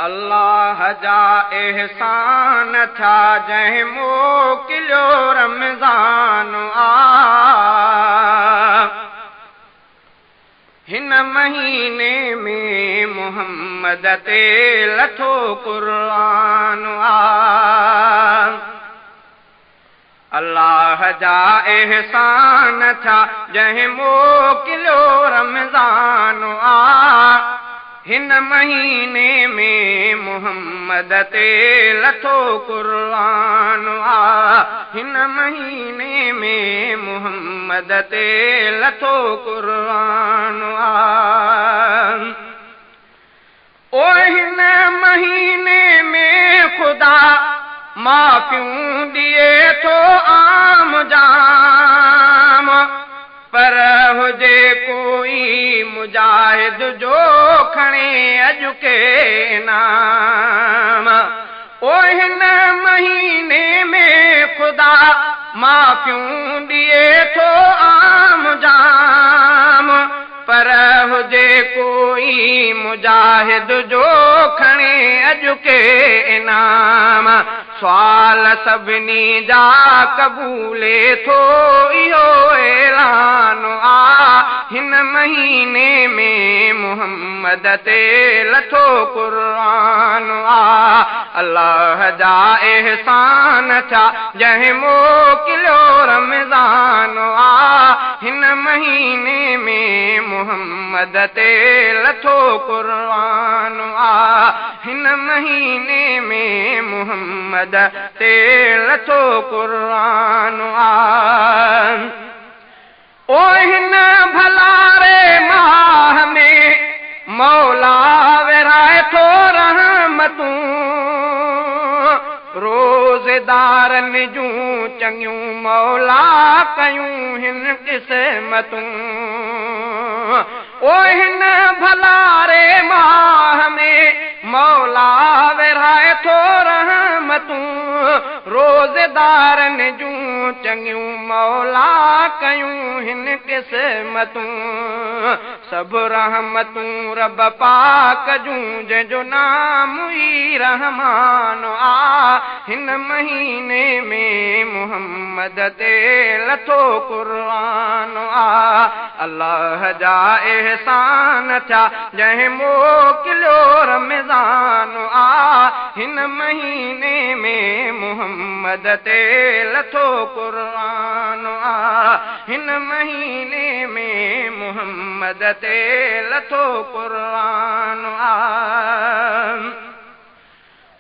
अल्लाह जा एहसान था जंहिं मोकिलियो रमज़ान आ। हिन महीने में मोहम्मद ते लथो कुर्आन आ। अल्लाह जा एहसान था जंहिं मोकिलियो रमज़ान आ। हिन महीने में मोहम्मद ते लथो कुर्आन आ। हिन महीने में मोहम्मद ते लथो कुर्आन आ। ओ हिन महीने में खुदा माफ़ियूं ॾिए थो आम जाम, पर हुजे कोई मुजाहिद जो खणे अॼु के नाम। ओ हिन महीने में खुदा माफ़ियूं ॾिए थो आम जाम, पर हुजे कोई मुजाहिद जो खणे अॼु के इनाम। सवाल सभिनी जा कबूले थो इहो ऐलान आ। हिन महीने में मोहम्मद ते लथो कुर्आन आ। अल्लाह जा एहसान था जंहिं मोकिलियो रमज़ान आ। हिन महीने में मोहम्मद ते लथो कुर्आन आ। हिन महीने में मोहम्मद ते लथो कुर्आन आ। ओ हिन भलारे माह में मौला विराए थो रहमतूं, रोज़ेदारनि जूं चङियूं मौला कयूं हिन क़िस्मतूं। ओ हिन भलारे माह में मौला विराए थो रहमतूं, रोज़ेदारनि जूं चङियूं मौला कयूं हिन क़िस्मतूं। सभु रहमतूं रब पाक जूं जंहिंजो नाम ई रहमान आ। हिन महीने में मोहम्मद ते लथो कुर्आन आ। अल्लाह जा एहसान था जंहिं मोकिलियो रमज़ान आ। हिन महीने में मोहम्मद ते लथो कुर्आन आ। हिन महीने में मोहम्मद ते लथो कुर्आन आ।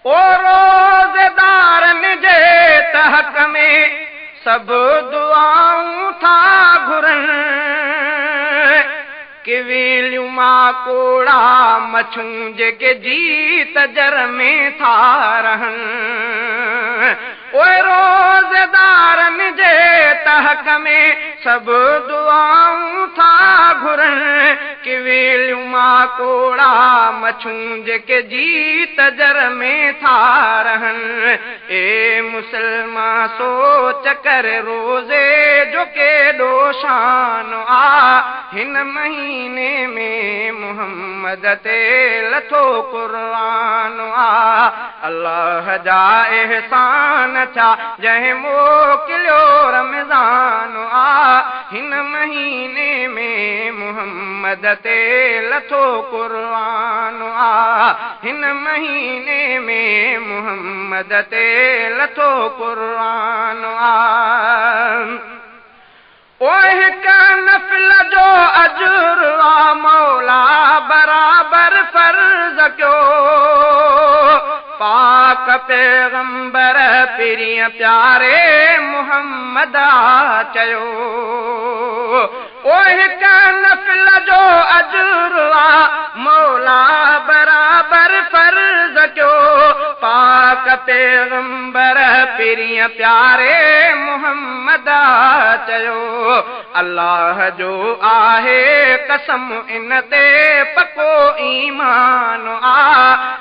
ओ रोज़ेदारनि जे तहक में सभु दुआऊं था घुरनि, कीवेलियूं माकोड़ा मछूं जेके जीत जर में था रहनि। ओ रोज़ेदारनि जे तहक में सभु दुआऊं था घुरनि, कीवेलियूं माकोड़ा मछूं जेके जीत जर में था रहनि। ए मुसलमान सोच कर रोज़े जो केॾो शान आ। हिन महीने में मोहम्मद ते लथो कुर्आन आ। अल्लाह जा एहसान था जंहिं मोकिलियो रमज़ान आ। हिन महीने में मोहम्मद ते लथो कुर्आन आ। हिन महीने में मोहम्मद ते लथो कुर्आन आ। ओ हिक नफ़िल जो अजुर आ मौला बराबर फ़र्ज़ कयो, पाक पैगंबर पीरीअ प्यारे मोहम्मद चयो। ओ हिक नफ़िल जो अजुर आ मौला बराबर फ़र्ज़ कयो, पाक पैगंबर पीरीअ प्यारे मोहम्मद चयो। अल्लाह जो आहे कसम इन ते पको ईमान आ।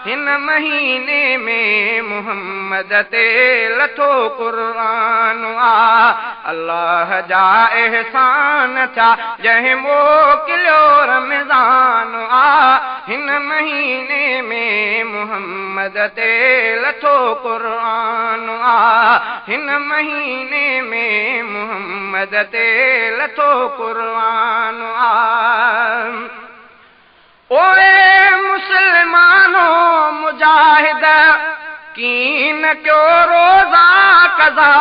हिन महीने में मोहम्मद ते लथो कुर्आन आ। अल्लाह जा एहसान था जंहिं मोकिलियो रमज़ान आ। هن مهيني ۾ محمد تي لٿو قر آ. هن مهيني ۾ محمد تي لٿو قر آ. اوئي مسلمانو مجاهد، ڪين ڪيو روزا قضا؟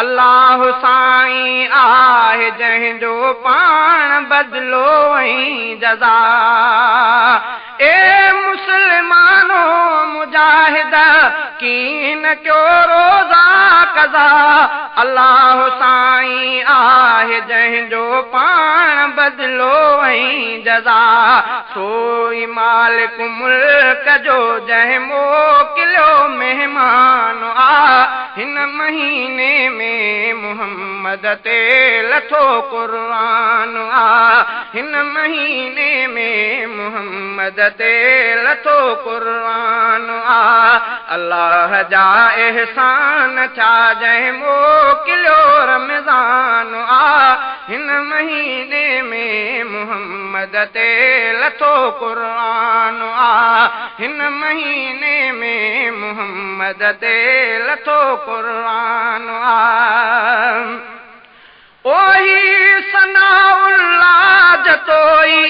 الله سائين آهي جنهن جو پاڻ بدلو ۽ جزا. اي مسلمانو مجاهد، ڪين ڪيو روزا قضا؟ الله سائين آهي جنهن جو پاڻ بدلو ۽ جزا. سوئي مالڪ ملڪ جو جنهن موڪليو مهمان آ. هن مهيني ۾ محمد تي لٿو قر آ. هن مهيني ۾ محمد تي لٿو قر آ. الله جا احسان ڇا جنهن موڪليو رمضان آ. هن مهيني ۾ محمد تي لٿو قر آ. هن مهيني ۾ محمد تي لٿو قر آ. اوهي ثنا الله جتوئي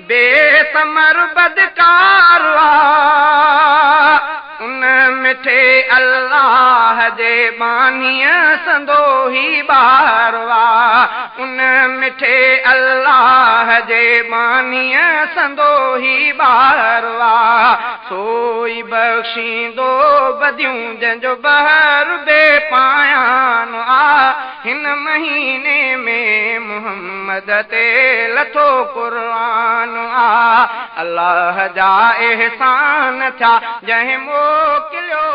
بيثمر بدڪار آ. ان مٺي الله جي بانيءَ سندو ئي ٻار آ. ان مٺي الله جي بانيءَ سندو ئي ٻار آ. سوئي بخشيندو بديون جنهن جو بحر بي پايان آ. هن مهيني ۾ محمد تي لٿو قر آ. الله جا احسان ٿيا جنهن موڪليو.